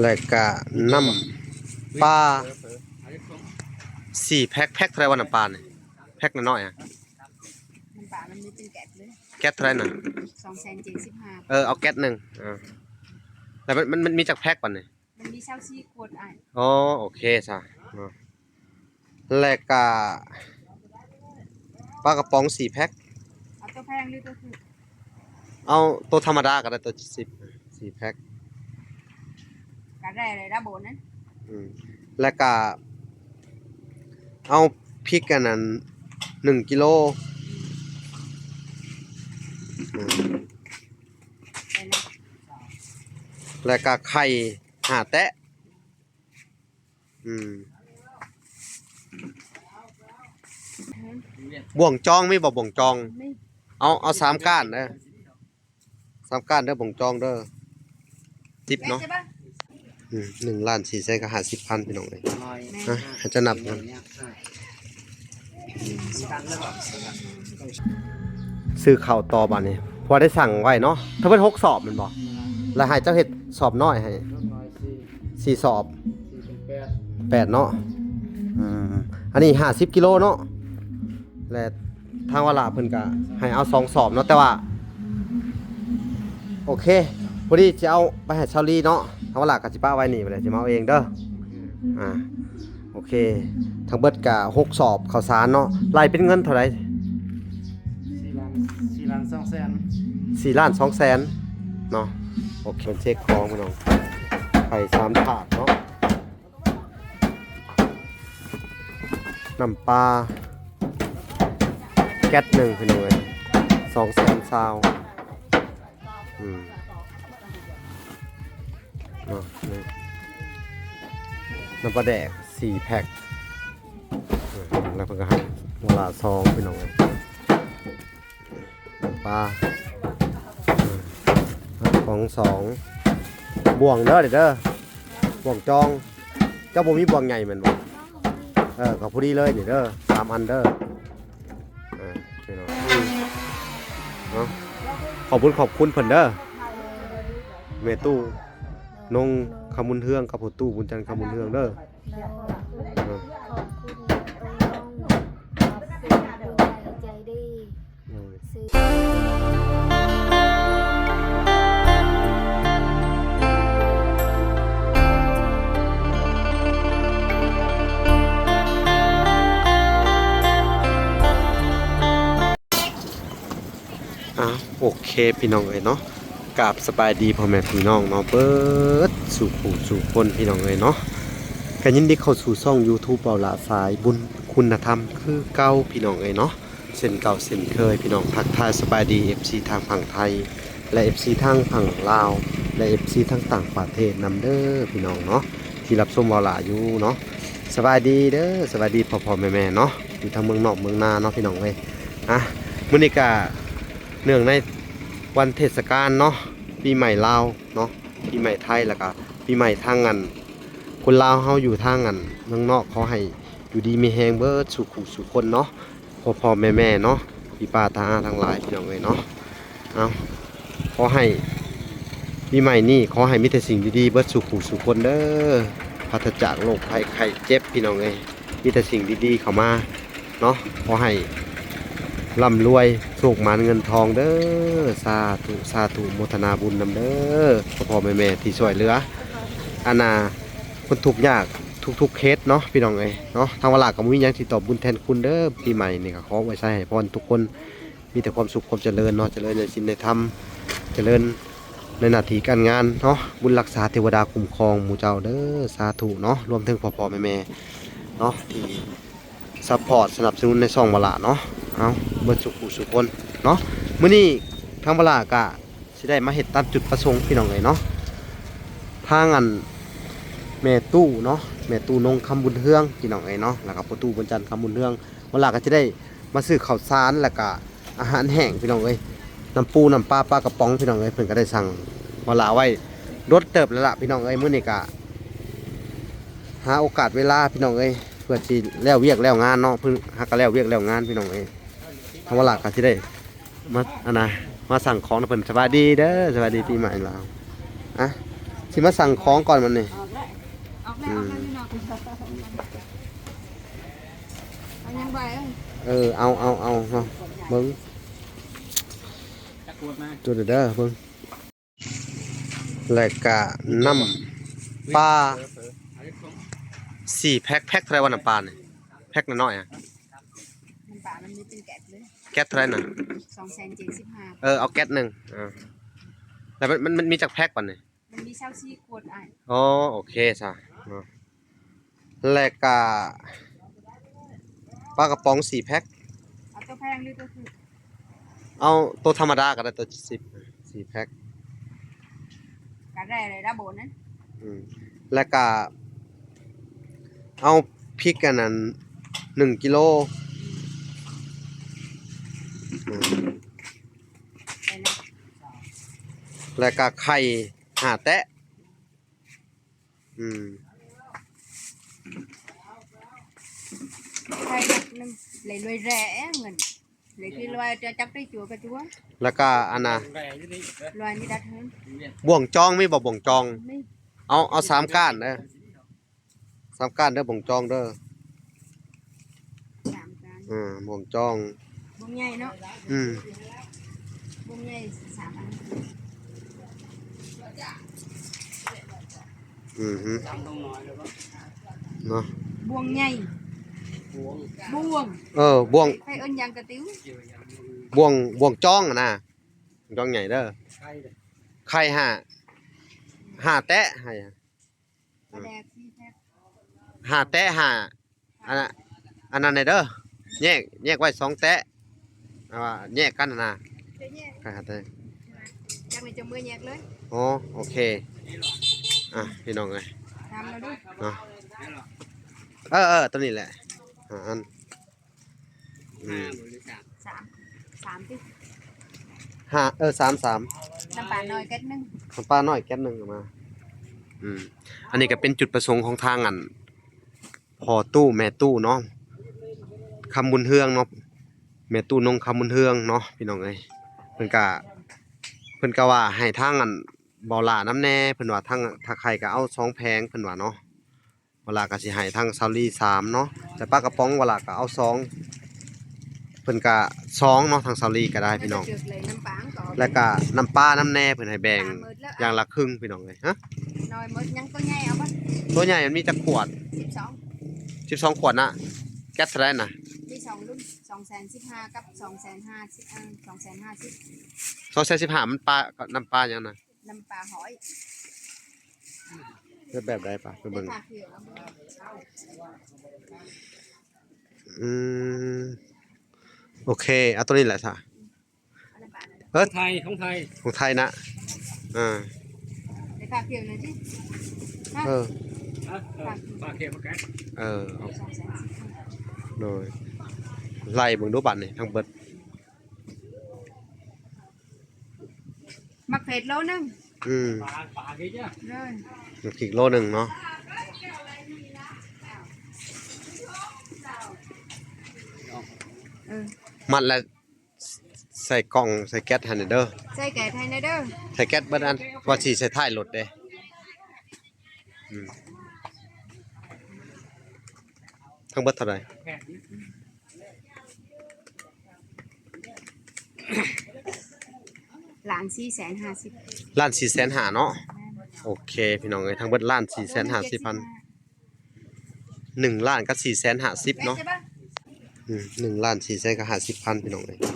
ແລ້ວກະນ້ຳປາສີ່ແພັກ. ແພັກເທົ່າໃດວະ ນ້ຳປານີ້? ແພັກນ້ອຍໆ ອະ ນ້ຳປາມັນມີເປັນແກັດເລີຍ. ແກັດເທົ່າໃດນະ? ສອງແສນເຈັດສິບຫ້າ. ເອີ ເອົາແກັດໜຶ່ງ. ເອີ ແລ້ວມັນ ມັນ ມັນມີຈັກແພັກບາດນີ້? ມັນມີຊາວສີ່ຂວດອ້າຍ. ອໍ ໂອເຄຊະເນາະ. ແລ້ວກະປາກະປ໋ອງສີ່ແພັກ. ເອົາໂຕແພງຫຼືໂຕຖືກ? ເອົາໂຕທຳມະດາກະໄດ້ ໂຕເຈັດສິບ ສີ່ແພັກ ກະໄດ້ເລີຍດາໂບນນັ້ນ. ອືມ ແລ້ວກະເອົາພິກອັນນັ້ນໜຶ່ງກິໂລ. ອືມ ແລ້ວກະໄຂ່ຫ້າແຕະ. ອືມ ບ່ວງຈອງມີບໍ່? ບ່ວງຈອງ ມີ. ເອົາ ເອົາສາມກ້ານເດີ ສາມກ້ານເດີ ບ່ວງຈອງເດີ. ຕິບເນາະ. ອືມ ໜຶ່ງລ້ານສີ່ແສນກັບຫ້າສິບພັນ ພີ່ນ້ອງເອີຍ. ແມ່ນ. ອ່ະ ໃຫ້ເຈົ້ານັບນຳ. ຊື້ເຂົ້າຕໍ່ບາດນີ້ ເພາະວ່າໄດ້ສັ່ງໄວ້ເນາະ ທັງເບິດຫົກສອບແມ່ນບໍ່? ແລ້ວໃຫ້ເຈົ້າເຮັດສອບນ້ອຍໃຫ້ສີ່ສອບ ແປດເນາະ. ອືມ ອັນນີ້ຫ້າສິບກິໂລເນາະ ແລະ ທາງວາລາເພິ່ນກະໃຫ້ເອົາສອງສອບເນາະ ແຕ່ວ່າ ໂອເຄ ພໍດີຊິເອົາໄປໃຫ້ຊາວລີເນາະ ທາງວາລາກະຊິປະໄວ້ນີ້ ບາດນີ້ຊິມາເອົາເອງເດີ. ອ່າ ໂອເຄ ທັງເບິດກະຫົກສອບເຂົ້າສານເນາະ ໄລ່ເປັນເງິນເທົ່າໃດ? ສີ່ລ້ານ ສີ່ລ້ານສອງແສນ ສີ່ລ້ານສອງແສນເນາະ. ໂອເຄ ເພິ່ນເຊັກຂອງພີ່ນ້ອງ ໄຂ່ສາມຖາດເນາະ. ນ້ຳປາແກັດໜຶ່ງ ພີ່ນ້ອງເອີຍ ສອງແສນຊາວ. ອືມ ເນາະ ນີ້ ນ້ຳປາແດກສີ່ແພັກ. ເອີ ແລ້ວເພິ່ນກະໃຫ້ວາລາຊອງ ພີ່ນ້ອງເອີຍ. ນ້ຳປາ ອືມ ກະປ໋ອງສອງ ບ່ວງເດີ ເດີ ບ່ວງຈອງ. ເຈົ້າບໍ່ມີບ່ວງໃຫຍ່ແມ່ນບໍ່? ເອີ ກະພໍດີເລີຍນີ້ເດີ ສາມອັນເດີ. ເອີ ເນາະ ຂອບຄຸນ ຂອບຄຸນເພິ່ນເດີ ແມ່ຕູ້ນົງຄຳບຸນເຮືອງ ກັບພໍ່ຕູ້ບຸນຈັນຄຳບຸນເຮືອງເດີ. ໂດຍ ຂອບຄຸນໂຕນ້ອງ ຂອບຄຸນຜູ້ໃຫຍ່ໃຈດີ. ໂດຍ ອ່າ ໂອເຄ ພີ່ນ້ອງເອີຍເນາະ ກາບສະບາຍດີພໍ່ແມ່ພີ່ນ້ອງເນາະ ເບິດສູ່ຜູ້ສູ່ຄົນ ພີ່ນ້ອງເອີຍເນາະ. ກະຍິນດີເຂົ້າສູ່ຊ່ອງຢູທູບ ເບົາຫຼ້າສາຍບຸນຄຸນນະທຳຄືເກົ່າ ພີ່ນ້ອງເອີຍເນາະ. ເຊັ່ນເກົ່າເຊັ່ນເຄີຍ ພີ່ນ້ອງ ທັກທາຍສະບາຍດີ ເອັຟຊີ ທາງຝັ່ງໄທ ແລະ ເອັຟຊີ ທາງຝັ່ງລາວ ແລະ ເອັຟຊີ ທາງຕ່າງປະເທດນຳເດີ ພີ່ນ້ອງເນາະ ທີ່ຮັບຊົມເບົາຫຼ້າຢູ່ເນາະ. ສະບາຍດີເດີ ສະບາຍດີພໍ່ໆແມ່ໆເນາະ ຢູ່ທາງເມືອງນອກເມືອງນາເນາະ ພີ່ນ້ອງເອີຍ. ອ່ະ ມື້ນີ້ກະເນື່ອງໃນວັນເທດສະການເນາະ ປີໃໝ່ລາວເນາະ ປີໃໝ່ໄທ ແລ້ວກະປີໃໝ່ທາງອັນ ຄົນລາວເຮົາຢູ່ທາງອັນເມືອງນອກ ຂໍໃຫ້ຢູ່ດີມີແຮງເບິດສູ່ຜູ້ສູ່ຄົນເນາະ ພໍ່ໆແມ່ໆເນາະ ພີ່ປ້າຕາອາທັງຫຼາຍ ພີ່ນ້ອງເອີຍເນາະ. ເອົາ ຂໍໃຫ້ປີໃໝ່ນີ້ ຂໍໃຫ້ມີແຕ່ສິ່ງດີໆເບິດສູ່ຜູ້ສູ່ຄົນເດີ ປາສະຈາກໂລກໄພໄຂ້ເຈັບ ພີ່ນ້ອງເອີຍ. ມີແຕ່ສິ່ງດີໆເຂົ້າມາເນາະ ຂໍໃຫ້ລ່ຳລວຍໂຊກໝານເງິນທອງເດີ. ສາທຸ ສາທຸ ໂມທະນາບຸນນຳເດີ ພໍ່ໆແມ່ໆທີ່ຊ່ວຍເຫຼືອ ອັນນ່າ ຄົນທຸກຍາກທຸກໆເຂດເນາະ ພີ່ນ້ອງເອີຍເນາະ. ທາງວາລາກະບໍ່ມີຫຍັງຊິຕອບບຸນແທນຄຸນເດີ. ປີໃໝ່ນີ້ກະຂໍອວຍໄຊໃຫ້ພອນທຸກຄົນ ມີແຕ່ຄວາມສຸກຄວາມຈະເລີນເນາະ ຈະເລີນໃນສິນໃນທຳ ຈະເລີນໃນໜ້າທີ່ການງານເນາະ. ບຸນລັກສາເທວະດາຄຸ້ມຄອງໝູ່ເຈົ້າເດີ ສາທຸເນາະ. ລວມເຖິງພໍ່ໆແມ່ໆເນາະ ທີ່ຊັບພອດສະໜັບສະໜູນໃນຊ່ອງວາລາເນາະ ເອົາ ເບິດສູ່ຜູ້ສູ່ຄົນເນາະ. ມື້ນີ້ທາງວາລາກະຊິໄດ້ມາເຮັດຕາມຈຸດປະສົງ ພີ່ນ້ອງເອີຍເນາະ. ທາງອັນແມ່ຕູ້ເນາະ ແມ່ຕູ້ນົງຄຳບຸນເຮືອງ ພີ່ນ້ອງເອີຍເນາະ ແລ້ວກະພໍ່ຕູ້ບຸນຈັນຄຳບຸນເຮືອງ ວາລາກະຊິໄດ້ ມາຊື້ເຂົ້າສານ ແລ້ວກະອາຫານແຫ້ງ ພີ່ນ້ອງເອີຍ ນ້ຳປູນ້ຳປາ ປາກະປ໋ອງ ພີ່ນ້ອງເອີຍ. ເພິ່ນກະໄດ້ສັ່ງວາລາໄວ້ດົນເຕີບແລ້ວລະ ພີ່ນ້ອງເອີຍ. ມື້ນີ້ກະຫາໂອກາດເວລາ ພີ່ນ້ອງເອີຍ ເພື່ອຊິແລ້ວວຽກແລ້ວງານເນາະ ເພິ່ນຫາກະແລ້ວວຽກແລ້ວງານ ພີ່ນ້ອງເອີຍ. ທາງວາລາກະຊິໄດ້ມາ ອັນນ່າ ມາສັ່ງຂອງນຳເພິ່ນ. ສະບາຍດີເດີ ສະບາຍດີປີໃໝ່ລາວ. ອ່ະ ສ ຊິມາສັ່ງຂອງກ່ອນບັດນີ້. ອອກແລ້ວ ອືມ ອອກແລ້ວ ອອກແລ້ວ ເອົາຍັງບໍ່? ເອີ ເອົາ ເອົາ ເອົາ ເອົາ ເບິ່ງ ຈົດເດີ ເບິ່ງ. ແລ້ວກະນ້ຳປາສີ່ແພັກ. ແພັກເທົ່າໃດວະ ນ້ຳປານີ້? ແພັກນ້ອຍໆ ອະ ນ້ຳປາມັນມີເປັນແກັດເລີຍ. ແກັດເທົ່າໃດນະ? ສອງແສນເຈັດສິບຫ້າ. ເອີ ເອົາແກັດໜຶ່ງ. ເອີ ແລ້ວມັນ ມັນ ມັນມີຈັກແພັກບັດນີ້? ມັນມີຊາວສີ່ຂວດອ້າຍ. ອໍ ໂອເຄຊະເນາະ. ແລ້ວກະປາກະປ໋ອງສີ່ແພັກ. ເອົາໂຕແພງຫຼືໂຕຖືກ? ເອົາໂຕທຳມະດາກໍໄດ້ ໂຕເຈັດສິບ ສີ່ແພັກ ກໍໄດ້ເລີຍ ດັບເບິນນັ້ນ. ອືມ ແລ້ວກະເອົາພິກອັນນັ້ນໜຶ່ງກິໂລ. ອືມ ແລ້ວກະໄຂ່ຫ້າແຕະ. ອືມ ໃສ່ໜ້ອຍໜຶ່ງ ເລີຍລວຍແຣເງິນ ເລີຍທີ່ລວຍຈະຈັກໄດ້ຈົວກະຈົວ. ແລ້ວກະອັນນ່າ ລວຍນີ້ດັດເຮືອນ. ບ່ວງຈອງມີບໍ່? ບ່ວງຈອງ ມີ. ເອົາ ເອົາສາມກ້ານເດີ ສາມກ້ານເດີ ບ່ວງຈອງເດີ. ສາມການ ອືມ ບ່ວງຈອງ ບ່ວງໃຫຍ່ເນາະ. ອືມ ບ່ວງໃຫຍ່ສາມອັນ. ອືຮຶ ເນາະ ບ່ວງໃຫຍ່ ບ່ວງ ເອີ ບ່ວງ ໃຜເອີ້ນຫຍັງກະຕິວ? ບ່ວງ ບ່ວງຈອງນະ ຈອງໃຫຍ່ເດີ. ໄຂ່ຫ້າ ຫ້າແຕະ ໃຫ້ ປາແດກສີ່ແພັກ ຫ້າແຕະ ຫ້າ ອັນນັ້ນ ອັນນັ້ນແດ່ເດີ ແຍກ ແຍກໄວ້ສອງແຕະ ເອົາວ່າແຍກກັນຫັ້ນນະ. ຈະແຍກ ໄຂ່ຫ້າແຕະ ຈັ່ງໃດຈັ່ງເມືອແຍກເລີຍ. ອໍ ໂອເຄ ອ່ະ ພີ່ນ້ອງເອີຍ ນຳແລ້ວເດີ ເນາະ. ເອີ ເອີ ໂຕນີ້ແຫຼະ ຫ້າອັນ. ອືມ ຫ້າບໍ່ ຫຼື ສາມ? ສາມ ສາມຕິ ຫ້າ ເອີ ສາມ ສາມ. ນ້ຳປານ້ອຍແກັດໜຶ່ງ ນ້ຳປານ້ອຍແກັດໜຶ່ງເອົາມາ. ອືມ ອັນນີ້ກະເປັນຈຸດປະສົງຂອງທາງອັນ ພໍ່ຕູ້ແມ່ຕູ້ເນາະ ຄຳບຸນເຮືອງເນາະ ແມ່ຕູ້ນົງຄຳບຸນເຮືອງເນາະ ພີ່ນ້ອງເອີຍ. ເພິ່ນກະ ເພິ່ນກະວ່າໃຫ້ທາງອັນ ບໍ່ຫຼ້ານຳແດ່ ເພິ່ນວ່າທາງ ຖ້າໄຂ່ກະເອົາສອງແຜງ ເພິ່ນວ່າເນາະ. ວະລາກະຊິໃຫ້ທາງສາວລີສາມເນາະ ແຕ່ປາກະປ໋ອງວະລາກະເອົາສອງ ເພິ່ນກະສອງເນາະ ທາງສາວລີກະໄດ້ພີ່ນ້ອງ. ແລ້ວກະນ້ຳປານຳແດ່ ເພິ່ນໃຫ້ແບ່ງຢ່າງລະເຄິ່ງພີ່ນ້ອງເອີຍ. ຮະ ນ້ອຍໝົດ ຍັງໂຕໃຫຍ່ເອົາບໍ່? ໂຕໃຫຍ່ມັນມີຈັກຂວດ? ສິບສອງ ສິບສອງຂວດນະ. ແກັດເທົ່າໃດນະ? ມີສອງລຸ້ນ ສອງແສນສິບຫ້າ ກັບ ສອງແສນຫ້າສິບ ເອີ ສອງແສນຫ້າສິບ. ສອງແສນສິບຫ້າ ມັນປາ ນ້ຳປາຫຍັງນະ? ນ້ຳປາຫອຍ ເຮັດແບບໃດປະ ໄປເບິ່ງ. ອືມ ໂອເຄ ເອົາໂຕນີ້ແຫຼະຊະ. ເອີ ຂອງໄທ ຂອງໄທນະ. ເອີ ໄປຝາກເຂດໜ່ອຍຕິ. ເອີ ເອີ ຝາກເຂດ ເອີ ໂດຍ ໄລ່ເບິ່ງດູບັດນີ້ທັງເບິດ. ໝາກເຜັດໂລໜຶ່ງ. ອືມ ໝາກພິກໂລໜຶ່ງເນາະ. ເອີ ມັດແລ້ວໃສ່ກ່ອງ ໃສ່ແກັດໃຫ້ແດ່ເດີ. ໃສ່ແກັດໃຫ້ແດ່ເດີ. ໃສ່ແກັດເບິດອັນ ວ່າຊິໃສ່ທ້າຍລົດເດ້. ອືມ ທັງເບິດເທົ່າໃດ? ລ້ານສີ່ແສນຫ້າສິບ. ລ້ານສີ່ແສນຫ້າເນາະ. ແມ່ນ ໂອເຄ ພີ່ນ້ອງເອີຍ ທັງເບິດລ້ານສີ່ແສນຫ້າສິບພັນ. ໜຶ່ງລ້ານກັບສີ່ແສນຫ້າສິບເນາະ. ອືມ ໜຶ່ງລ້ານສີ່ແສນກັບຫ້າສິບພັນ ພີ່ນ້ອງເອີຍ. ແມ່ນ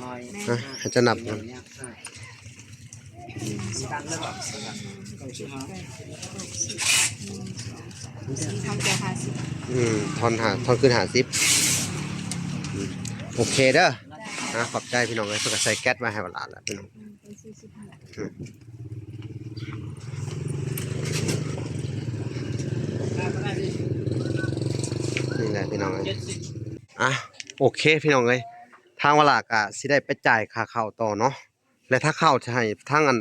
ອ່ະ ໃຫ້ເຈົ້ານັບ. ສີ່ພັນເຈັດຮ້ອຍຫ້າສິບ. ອືມ ທອນຫ້າ ທອນຄືນຫ້າສິບ. ອືມ ໂອເຄເດີ. ອ່າ ຂອບໃຈພີ່ນ້ອງເອີຍ. ເພິ່ນກະໃສ່ແກັດໄວ້ໃຫ້ບັກຫຼານແລ້ວພີ່ນ້ອງ. ອືມ ເປັນສີ່ສິບຫ້າ. ອືມ ນີ້ແຫຼະພີ່ນ້ອງເອີຍ. ອ່ະ ໂອເຄພີ່ນ້ອງເອີຍ ທາງວະລາກະຊິໄດ້ໄປຈ່າຍຄ່າເຂົ້າຕໍ່ເນາະ ແລະ ຖ້າເຂົ້າຊິໃຫ້ທາງອັນ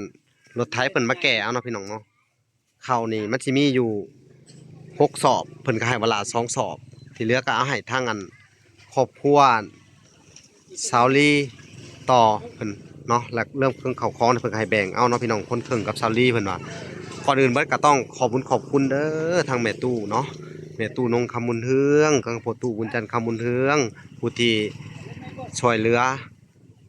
ລົດໄຖເພິ່ນມາແກ່ເອົາເນາະພີ່ນ້ອງເນາະ. ເຂົ້ານີ້ມັນຊິມີຢູ່ຫົກສອບ ເພິ່ນກະໃຫ້ວະລາສອງສອບ ທີ່ເຫຼືອກະເອົາໃຫ້ທາງອັນຄອບຄົວ ສາວລີຕໍ່ເພິ່ນເນາະ ແລະ ເລື່ອງເຄື່ອງເຂົ້າຂອງເພິ່ນກະໃຫ້ແບ່ງເອົາເນາະພີ່ນ້ອງ ຄົນເຄິ່ງກັບສາວລີເພິ່ນວ່າ. ກ່ອນອື່ນເບິດກໍຕ້ອງຂອບບຸນຂອບຄຸນເດີ ທັງແມ່ຕູ້ເນາະ ແມ່ຕູ້ນົງຄຳບຸນເຮືອງ ທັງພໍ່ຕູ້ບຸນຈັນຄຳບຸນເຮືອງ ຜູ້ທີ່ຊ່ວຍເຫຼືອ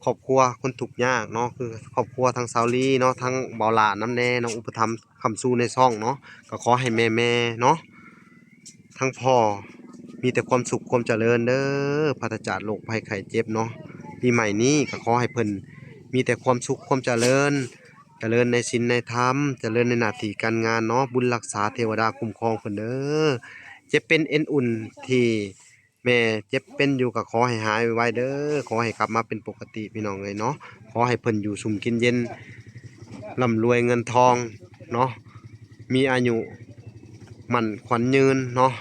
ຄອບຄົວຄົນທຸກຍາກເນາະ ຄືຄອບຄົວທັງສາວລີເນາະ ທັງບ່າວຫຼ້ານຳແດ່ເນາະ ອຸປະຖຳຄ້ຳຊູໃນຊ່ອງເນາະ ກໍຂໍໃຫ້ແມ່ໆເນາະ ທັງພໍ່ມີແຕ່ຄວາມສຸກຄວາມຈະເລີນເດີ ປາສະຈາກໂລກໄພໄຂ້ເຈັບເນາະ ປີໃໝ່ນີ້ກໍຂໍໃຫ້ເພິ່ນມີແຕ່ຄວາມສຸກຄວາມຈະເລີນ ຈະເລີນໃນສິນໃນທຳ ຈະເລີນໃນໜ້າທີ່ການງານເນາະ ບຸນຮັກສາເທວະດາຄຸ້ມຄອງເພິ່ນເດີ ເຈັບເປັນເອັນອຸ່ນທີ່ແມ່ເຈັບເປັນຢູ່ກໍຂໍໃຫ້ຫາຍໄວໆເດີ ຂໍໃຫ້ກັບມາເປັນປົກກະຕິພີ່ນ້ອງເອີຍເນາະ ຂໍໃຫ້ເພິ່ນຢູ່ສຸມກິນເຢັນ ລ່ຳລວຍເງິນທອງເນາະ ມີອາຍຸໝັ້ນຂວັນຍືນເນາະ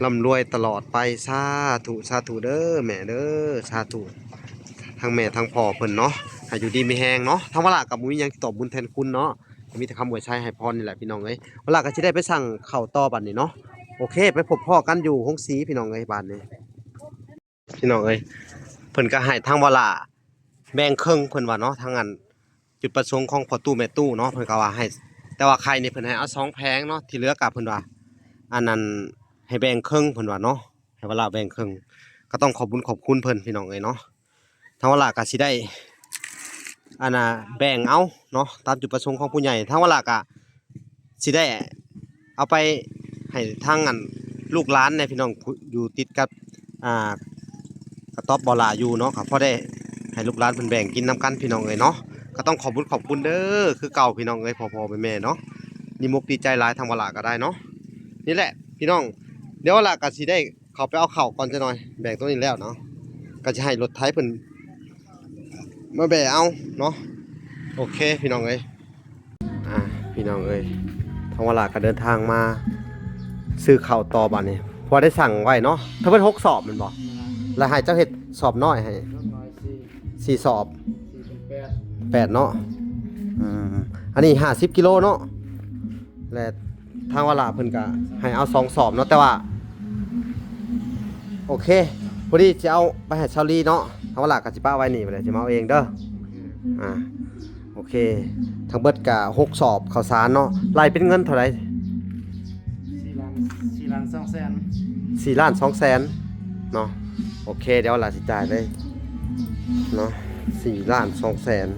ລ່ຳລວຍຕະຫຼອດໄປ ສາທຸ ສາທຸເດີແມ່ເດີ ສາທຸ ທັງແມ່ທັງພໍ່ເພິ່ນເນາະ ໃຫ້ຢູ່ດີມີແຮງເນາະ ທາງວາລະກໍບໍ່ມີຫຍັງຊິຕອບບຸນແທນຄຸນເນາະ ກໍມີແຕ່ຄຳອວຍໄຊໃຫ້ພອນນີ້ແຫຼະພີ່ນ້ອງເອີຍ ວາລະກໍຊິໄດ້ໄປສັ່ງເຂົ້າຕໍ່ບັດນີ້ເນາະ ໂອເຄ ໄປພົບພໍ້ກັນຢູ່ໂຮງສີພີ່ນ້ອງເອີຍ ບາດນີ້ ພີ່ນ້ອງເອີຍ ເພິ່ນກໍໃຫ້ທາງວາລະແບ່ງເຄິ່ງ ເພິ່ນວ່າເນາະ ທາງອັນ ຈຸດປະສົງຂອງພໍ່ຕູ້ແມ່ຕູ້ເນາະ ເພິ່ນກໍວ່າໃຫ້ ແຕ່ວ່າໄຂ່ນີ້ເພິ່ນໃຫ້ເອົາສອງແຜງເນາະ ທີ່ເຫຼືອກໍເພິ່ນວ່າ ອັນນັ້ນ ໃຫ້ແບ່ງເຄິ່ງ ເພິ່ນວ່າເນາະ ໃຫ້ວາລະແບ່ງເຄິ່ງ ກໍຕ້ອງຂອບບຸນຂອບຄຸນເພິ່ນພີ່ນ້ອງເອີຍເນາະ ທາງວາລະກໍຊິໄດ້ ອັນນ່າ ແບ່ງເອົາເນາະ ຕາມຈຸດປະສົງຂອງຜູ້ໃຫຍ່ ທາງວາລະກໍ ຊິໄດ້ເອົາໄປໃຫ້ທາງອັນລູກຫຼານແດ່ພີ່ນ້ອງ ຢູ່ຕິດກັບ ອ່າ ກະຕອບບໍ່ຫຼ້າຢູ່ເນາະ ກໍພໍໄດ້ໃຫ້ລູກຫຼານເພິ່ນແບ່ງກິນນຳກັນພີ່ນ້ອງເອີຍເນາະ ກໍຕ້ອງຂອບບຸນຂອບຄຸນເດີຄືເກົ່າພີ່ນ້ອງເອີຍ ພໍ່ໆແມ່ໆເນາະ ດີມົກດີໃຈຫຼາຍ ທາງວາລະກໍໄດ້ເນາະ ນີ້ແຫຼະພີ່ນ້ອງ ດຽວວາລະກໍຊິໄດ້ເຂົ້າໄປເອົາເຂົ້າກ່ອນຈັກໜ່ອຍ ແບ່ງຕົວນີ້ແລ້ວເນາະ ກໍຈະໃຫ້ລົດໄຖເພິ່ນ ມາແບເອົາເນາະ ໂອເຄພີ່ນ້ອງເອີຍ ອ່າ ພີ່ນ້ອງເອີຍ ທາງວາລະກໍເດີນທາງມາຊື້ເຂົ້າຕໍ່ບາດນີ້ ເພາະວ່າໄດ້ສັ່ງໄວ້ເນາະ ທັງເບິດຫົກສອບແມ່ນບໍ່ ແລ້ວໃຫ້ເຈົ້າເຮັດສອບນ້ອຍໃຫ້ ສີ່ສອບ ແປດເນາະ ອືມ ອັນນີ້ຫ້າສິບກິໂລເນາະ ແລະ ທາງວາລະເພິ່ນກະໃຫ້ເອົາສອງສອບເນາະ ແຕ່ວ່າ ໂອເຄ ພໍດີຊິເອົາໄປໃຫ້ຊາວລີເນາະ ທາງວາລະກະຊິປະໄວ້ນີ້ ບາດນີ້ຊິມາເອົາເອງເດີ ອ່າ ໂອເຄ ທັງເບິດກະຫົກສອບເຂົ້າສານເນາະ ໄລ່ເປັນເງິນເທົ່າໃດ? ສີ່ລ້ານ ສີ່ລ້ານສອງແສນ ສີ່ລ້ານສອງແສນເນາະ ໂອເຄ ດຽວວາລະຊິຈ່າຍເລີຍເນາະ ສີ່ລ້ານສອງແສນ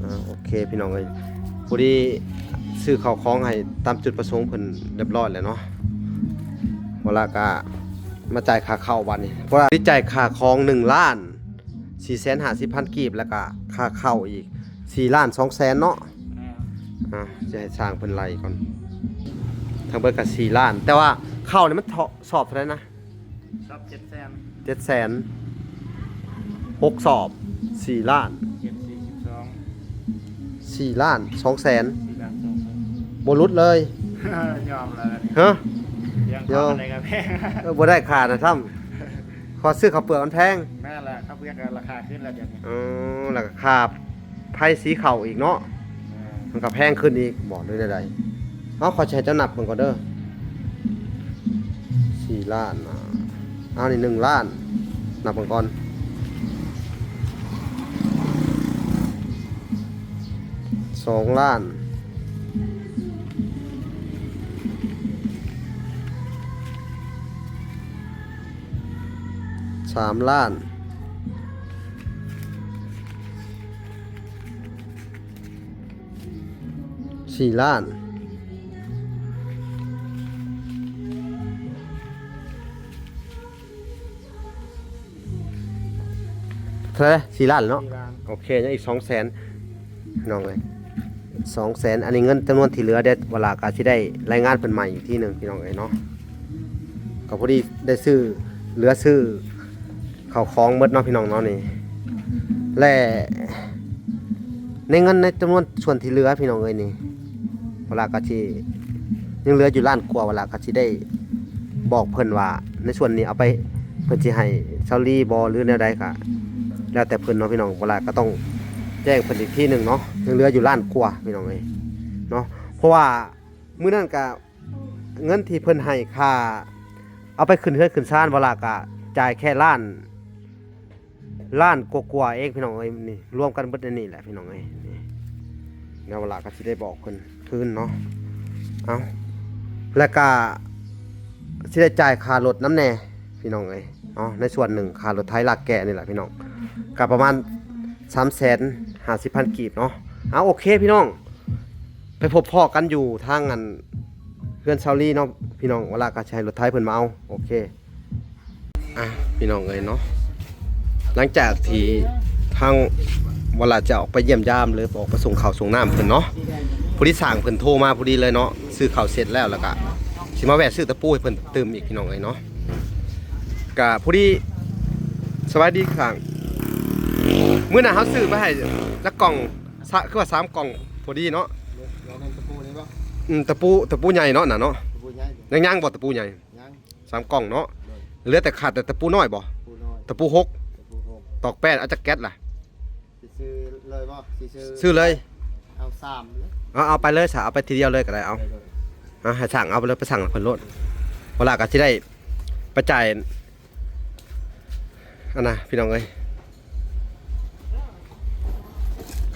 ອ່າ ໂອເຄພີ່ນ້ອງເອີຍ ພໍດີຊື້ເຂົ້າຂອງໃຫ້ຕາມຈຸດປະສົງເພິ່ນຮຽບຮ້ອຍແລ້ວເນາະ ວາລະກະມາຈ່າຍຄ່າເຂົ້າບາດນີ້ ເພາະວ່າໄດ້ຈ່າຍຄ່າຂອງໜຶ່ງລ້ານສີ່ແສນຫ້າສິບພັນກີບ ແລ້ວກະຄ່າເຂົ້າອີກສີ່ລ້ານສອງແສນເນາະ ອ່າ ຊິໃຫ້ຊ່າງເພິ່ນໄລ່ກ່ອນ ທັງເບິດກະສີ່ລ້ານ ແຕ່ວ່າເຂົ້ານີ້ມັນເທາະ ສອບເທົ່າໃດນະ? ສອບເຈັດແສນ ເຈັດແສນ ຫົກສອບ ສີ່ລ້ານ ເຈັດສີ່ສິບສອງ ສີ່ລ້ານສອງແສນ ສີ່ລ້ານສອງແສນ ບໍ່ຫຼຸດເລີຍ ຍອມແລ້ວ ຮະ ເລື່ອງ ຍອມ ເຂົ້າປານໃດກໍແພງ ເອີ ບໍ່ໄດ້ຄ່ານະຊ້ຳ ເພາະຊື້ເຂົ້າເປືອກມັນແພງ ແມ່ນແຫຼະ ເຂົ້າເປືອກກໍລາຄາຂຶ້ນແລ້ວດຽວນີ້ ເອີ ແລ້ວກໍຄ່າ ໄພສີເຂົ້າອີກເນາະ ມັນກໍແພງຂຶ້ນອີກບໍ ຫຼືແນວໃດ? ເອົາ ຂ້ອຍຊິໃຫ້ເຈົ້ານັບເບິ່ງກ່ອນເດີ ສີ່ລ້ານ ອ່າ ເອົາ ນີ້ໜຶ່ງລ້ານ ນັບເບິ່ງກ່ອນ ສອງລ້ານ ສາມລ້ານ ສີ່ລ້ານ ເທົ່າໃດ? ສີ່ລ້ານເນາະ ສີ່ລ້ານ ໂອເຄ ຍັງອີກສອງແສນ ພີ່ນ້ອງເອີຍ ສອງແສນ ອັນນີ້ເງິນຈຳນວນທີ່ເຫຼືອ ດຽວວາລາກໍຊິໄດ້ລາຍງານເພິ່ນໃໝ່ອີກທີໜຶ່ງ ພີ່ນ້ອງເອີຍເນາະ ກໍພໍດີໄດ້ຊື້ ເຫຼືອຊື້ເຂົ້າຂອງໝົດເນາະ ພີ່ນ້ອງເນາະ ນີ້ ແລະ ໃນເງິນໃນຈຳນວນສ່ວນທີ່ເຫຼືອ ພີ່ນ້ອງເອີຍ ນີ້ ວາລາກໍຊິ ຍັງເຫຼືອຢູ່ລ້ານກວ່າ ວາລາກໍຊິໄດ້ບອກເພິ່ນວ່າ ໃນສ່ວນນີ້ເອົາໄປ ເພິ່ນຊິໃຫ້ຊາວລີບໍ່ ຫຼືແນວໃດ ກໍແລ້ວແຕ່ເພິ່ນເນາະ ພີ່ນ້ອງ ວາລາກໍຕ້ອງແຈ້ງເພິ່ນອີກທີໜຶ່ງເນາະ ຍັງເຫຼືອຢູ່ລ້ານກວ່າ ພີ່ນ້ອງເອີຍເນາະ ເພາະວ່າມື້ນັ້ນກໍເງິນທີ່ເພິ່ນໃຫ້ຄ່າເອົາໄປຂຶ້ນເຮືອນຂຶ້ນຊານ ວາລາກໍຈ່າຍແຄ່ລ້ານ ລ້ານກວ່າໆເອງພີ່ນ້ອງເອີຍ. ນີ້ລວມກັນເບິດອັນນີ້ແຫຼະພີ່ນ້ອງເອີຍ. ນີ້ ດຽວເວລາກໍຊິໄດ້ບອກເພິ່ນຄືນເນາະ. ເອົາ ແລ້ວກໍຊິໄດ້ຈ່າຍຄ່າລົດນຳແດ່ພີ່ນ້ອງເອີຍເນາະ. ໃນສ່ວນໜຶ່ງຄ່າລົດໄຖລາກແກ່ນີ້ແຫຼະພີ່ນ້ອງ ກໍປະມານສາມແສນຫ້າສິບພັນກີບເນາະ. ເອົາ ໂອເຄພີ່ນ້ອງ ໄປພົບພໍ້ກັນຢູ່ທາງອັນເຮືອນຊາວລີເນາະພີ່ນ້ອງ. ເວລາກໍຊິໃຫ້ລົດໄຖເພິ່ນມາເອົາ. ໂອເຄ ອ່ະ ພີ່ນ້ອງເອີຍເນາະ ຫຼັງຈາກທີ່ທາງວະລາຈະອອກໄປຢ້ຽມຢາມ ຫຼືອອກໄປສົ່ງເຂົ້າສົ່ງນ້ຳເພິ່ນເນາະ ພໍດີຊ່າງເພິ່ນໂທມາພໍດີເລີຍເນາະ. ຊື້ເຂົ້າເສັດແລ້ວ ແລ້ວກະຊິມາແວະຊື້ຕະປູໃຫ້ເພິ່ນຕື່ມອີກ ພີ່ນ້ອງເອີຍເນາະ. ກະພໍດີ ສະບາຍດີຊ່າງ ມື້ນັ້ນເຮົາຊື້ໄປໃຫ້ຈັກກ່ອງ ສະ ຄືວ່າສາມກ່ອງພໍດີເນາະ. ແລ້ວນັ້ນຕະປູນີ້ບໍ່? ອືມ ຕະປູ ຕະປູໃຫຍ່ເນາະ ນັ້ນເນາະ. ຕະປູໃຫຍ່ ຍັງ ຍັງບໍ່ຕະປູໃຫຍ່? ຍັງ ສາມກ່ອງເນາະ. ໂດຍ ເຫຼືອແຕ່ ຂາດແຕ່ຕະປູນ້ອຍບໍ່? ຕະປູນ້ອຍ ຕະປູຫົກ ຕະປູຫົກ ຕອກແປດ. ເອົາຈັກແກັດລະ? ຊິຊື້ເລີຍບໍ່? ຊິຊື້ ຊື້ເລີຍ ເອົາສາມເລີຍ. ເອົາ ເອົາໄປເລີຍຊະ ເອົາໄປທີດຽວເລີຍກໍໄດ້. ເອົາ ໂດຍ ເອົາ ໃຫ້ຊ່າງເອົາໄປເລີຍ ໄປສັ່ງເພິ່ນໂລດ. ເວລາກໍຊິໄດ້ໄປຈ່າຍ ອັນນະ ພີ່ນ້ອງເອີຍ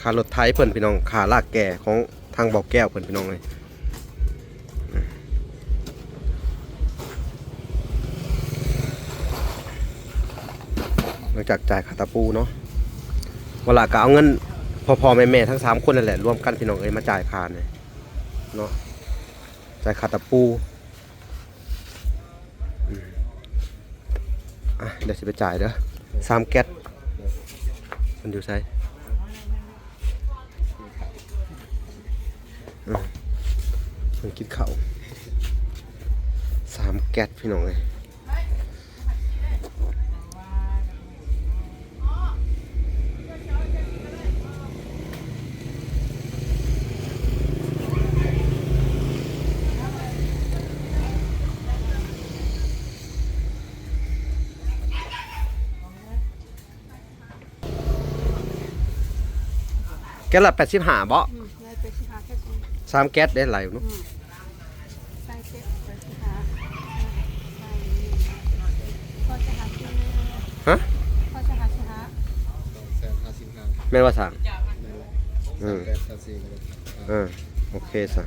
ຄ່າລົດໄຖເພິ່ນ ພີ່ນ້ອງ ຄ່າລາກແກ່ຂອງທາງບໍ່ແກ້ວເພິ່ນ ພີ່ນ້ອງເອີຍ. ຫຼັງຈາກຈ່າຍຄ່າຕະປູເນາະ ວະລາກໍເອົາເງິນພໍ່ໆແມ່ໆທັງສາມຄົນນັ້ນແຫຼະ ລວມກັນ ພີ່ນ້ອງເອີຍ ມາຈ່າຍຄ່ານີ້ເນາະ ຈ່າຍຄ່າຕະປູ. ອືມ ອ່ະ ດຽວຊິໄປຈ່າຍເດີ ສາມແກັດ. ມັນຢູ່ໃສ? ອືມ ມັນກິນເຂົ້າ ສາມແກັດ ພີ່ນ້ອງເອີຍ. ແກັດລະແປດສິບຫ້າເບາະ? ອືມ ໄດ້ແປດສິບຫ້າແກັດ. ສາມແກັດເດ້ ຫຼາຍຢູ່ເນາະ. ອືມ ໃສ່ເຈັດ ແປດສິບຫ້າ ພໍຈະຫາຊື້ ຮະ? ພໍຈະຫາຊື້ຫາ ສອງແສນຫ້າສິບຫ້າ ແມ່ນວ່າສາມ? ແມ່ນແຫຼະ. ອືມ ສາມແປດ ສາມສີ່ ເອີ ໂອເຄຊະ.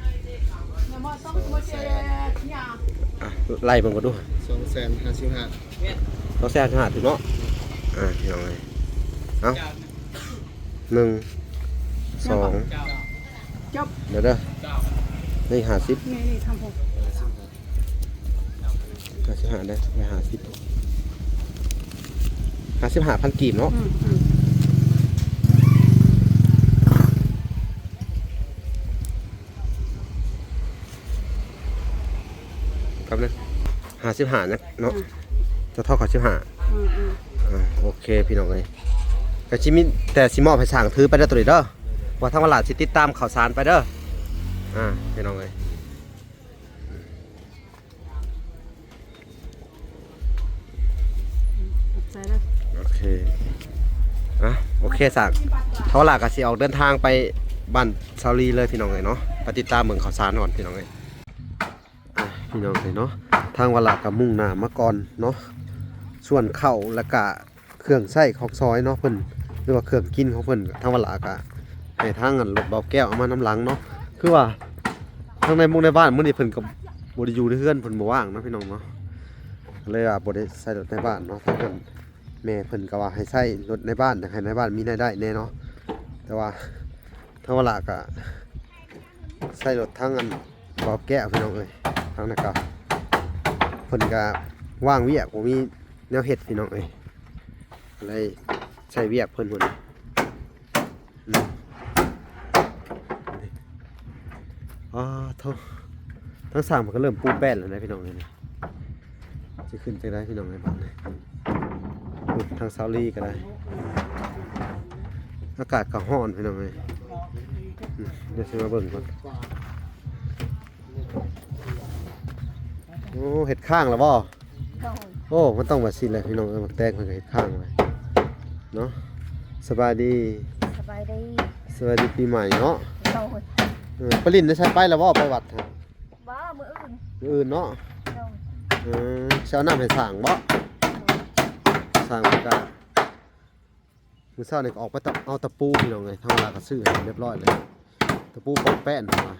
ອ່ະ ໄລ່ເບິ່ງກ່ອນດູ ສອງແສນຫ້າສິບຫ້າ ສອງແສນຫ້າສິບຫ້າຖືກເນາະ. ອ່າ ພີ່ນ້ອງເອີຍ ເອົາ ໜຶ່ງ ສອງ ຈົບ ດຽວເດີ ນີ້ຫ້າສິບ ນີ້ ນີ້ທຳຜົມ ຫ້າສິບຫ້າ ໄດ້ ໄດ້ຫ້າສິບ ຫ້າສິບຫ້າພັນກີບເນາະ. ອືມ ອືມ ແປັບໜຶ່ງ ຫ້າສິບຫ້າເນາະ ອືມ ຈະທອກເຂົ້າສິບຫ້າ. ອືມ ອືມ ອ່າ ໂອເຄ ພີ່ນ້ອງເອີຍ ກະຊິມີແຕ່ຊິມອບໃຫ້ຊ່າງຖືໄປເດີ ໂຕນີ້ເດີ ວ່າທາງວະລາຊິຕິດຕາມຂ່າວສານໄປເດີ ອ່າ ພີ່ນ້ອງເອີຍ. ຂອບໃຈເດີ ໂອເຄ ອ່ະ ໂອເຄ ຊ່າງ ເຮົາລະກະຊິອອກເດີນທາງໄປບ້ານຊາວລີເລີຍ ພີ່ນ້ອງເອີຍເນາະ. ໄປຕິດຕາມເບິ່ງຂ່າວສານກ່ອນ ພີ່ນ້ອງເອີຍ. ອ່ະ ພີ່ນ້ອງເອີຍເນາະ ທາງວະລາກະມຸ່ງໜ້າມາກ່ອນເນາະ ສ່ວນເຂົ້າ ແລ້ວກະ ເຄື່ອງໃຊ້ຂອງຊອຍເນາະ ເພິ່ນ ຫຼືວ່າເຄື່ອງກິນຂອງເພິ່ນ ທາງວະລາກະໃຫ້ທາງອັນລົດເບົາແກ້ວເອົາມານຳຫຼັງເນາະ. ຄືວ່າທາງໃນໝູ່ໃນບ້ານມື້ນີ້ເພິ່ນກໍບໍ່ໄດ້ຢູ່ໃນເຮືອນ ເພິ່ນບໍ່ວ່າງເນາະ ພີ່ນ້ອງເນາະ ກໍເລີຍວ່າບໍ່ໄດ້ໃຊ້ລົດໃນບ້ານເນາະ. ທາງເພິ່ນ ແມ່ເພິ່ນກໍວ່າໃຫ້ໃຊ້ລົດໃນບ້ານ ຢາກໃຫ້ໃນບ້ານມີລາຍໄດ້ແດ່ເນາະ ແຕ່ວ່າທາງວະລາກະໃຊ້ລົດທາງອັນເບົາແກ້ວ ພີ່ນ້ອງເອີຍ. ທາງນັ້ນກໍເພິ່ນກໍວ່າງວຽກ ບໍ່ມີ ແນວເຮັດ ພີ່ນ້ອງເອີຍ ກໍເລີຍໃຊ້ວຽກເພິ່ນພຸ້ນ. ອືມ ອໍ ໂທ້ ທາງສ້າງເພິ່ນກໍເລີ່ມປູແປ້ນແລ້ວນະ ພີ່ນ້ອງເອີຍ. ຊິຂຶ້ນຈັ່ງໃດ ພີ່ນ້ອງເອີຍ ບາດນີ້. ໂອ້ ທາງຊາວລີກໍໄດ້ ອາກາດກໍຮ້ອນ ພີ່ນ້ອງເອີຍ. ອືມ ດຽວຊິມາເບິ່ງກ່ອນ. ໂອ້ ເຮັດຄ້າງແລ້ວບໍ່? ໂດຍ ໂອ້ ມັນຕ້ອງວ່າຊີ້ແຫຼະ ພີ່ນ້ອງເອີຍ. ໝາກແຕງເພິ່ນກໍເຮັດຄ້າງໄວ້ເນາະ. ສະບາຍດີ ສະບາຍດີ ສະບາຍດີປີໃໝ່ເນາະ. ໂດຍ ເອີ ໄປຫຼິ້ນໃນໃສ ໄປແລ້ວບໍ່? ໄປວັດ ບໍ່ ມື້ອື່ນ ມື້ອື່ນເນາະ. ໂດຍ ເອີ ຊິເອົານ້ຳໃຫ້ສ້າງບໍ່? ໂດຍ ສ້າງເພິ່ນກະ ມື້ເຊົ້ານີ້ກໍອອກໄປຕະ ເອົາຕະປູພີ່ນ້ອງເອີຍ ທາງເວລາກໍຊື້ໃຫ້ຮຽບຮ້ອຍແລ້ວ ຕະປູປອກແປ້ນເພິ່ນວ່າ